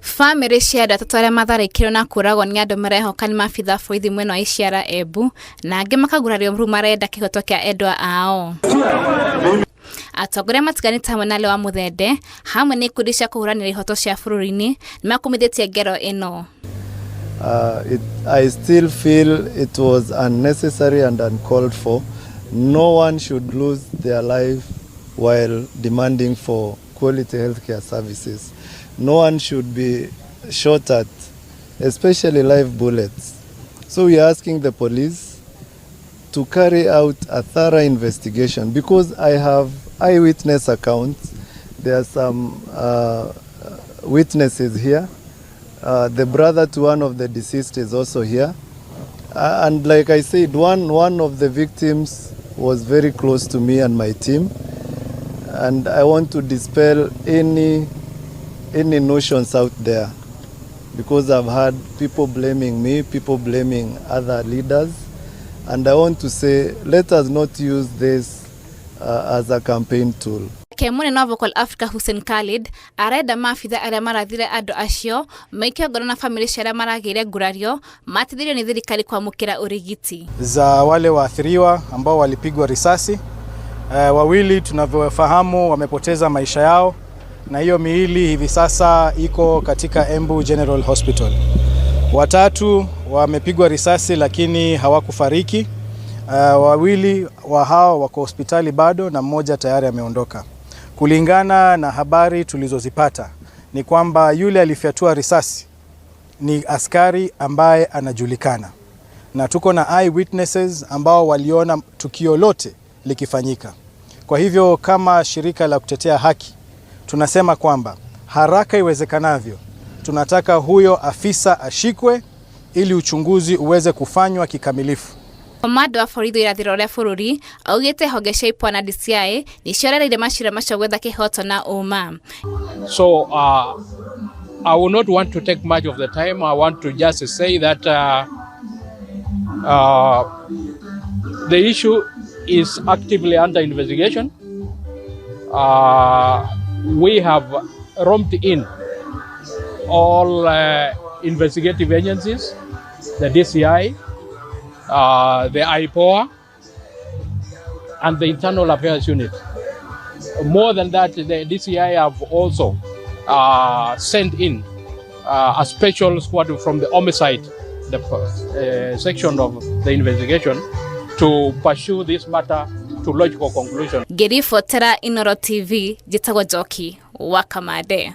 Bamĩrĩ cia andũ atatũ arĩa matharĩkĩirwo na kũragwo nĩ andũ marehoka nĩ maabithaa a borithi mwena wa Iciara Embu na angĩ makagurario rĩu marenda kĩhoto kĩa endwa ao. Atongoria matiganĩte hamwe na Lewa Muthende hamwe na ikundi cia kũhũranĩra ihoto cia bũrũri-inĩ nĩmakumithĩtie ngero ĩno. I still feel it was unnecessary and uncalled for. No one should lose their life while demanding for quality healthcare services. No one should be shot at, especially live bullets. So we are asking the police to carry out a thorough investigation because I have eyewitness accounts. There are some witnesses here. The brother to one of the deceased is also here. And like I said, one of the victims was very close to me and my team. And I want to dispel any notions out there because I've had people blaming me, people blaming other leaders. And I want to say, let us not use this as a campaign tool. Nake mũnene wa Vocal Africa Hussein Khalid arenda maabitha arĩa marathire andũ acio maikio ngoro na bamĩrĩ cia arĩa maragĩire ngurario mateithĩrĩrio nĩ thirikari kwamũkĩra ũrigiti. Za wale waathiriwa ambao walipigwa risasi, wawili tunavyofahamu wamepoteza maisha yao, na hiyo miili hivi sasa iko katika Embu General Hospital. Watatu wamepigwa risasi lakini hawakufariki. Wawili wa hao wako hospitali bado na mmoja tayari ameondoka. Kulingana na habari tulizozipata ni kwamba yule alifyatua risasi ni askari ambaye anajulikana na tuko na eyewitnesses ambao waliona tukio lote likifanyika. Kwa hivyo kama shirika la kutetea haki tunasema kwamba haraka iwezekanavyo tunataka huyo afisa ashikwe ili uchunguzi uweze kufanywa kikamilifu. Komanda wa borithi irathĩro rĩa bũrũri augĩte honge cia IPOA na DCI nĩcionereire macira macio gwetha kĩhoto na ũma. So I will not want to take much of the time. I want to just say that the issue is actively under investigation. We have romped in all investigative agencies, the DCI, the IPOA, and the Internal Affairs Unit. More than that, the DCI have also sent in a special squad from the homicide the section of the investigation to pursue this matter to logical conclusion. Ngĩribotera Inoro TV, njĩtagwo Njoki wa Kamande.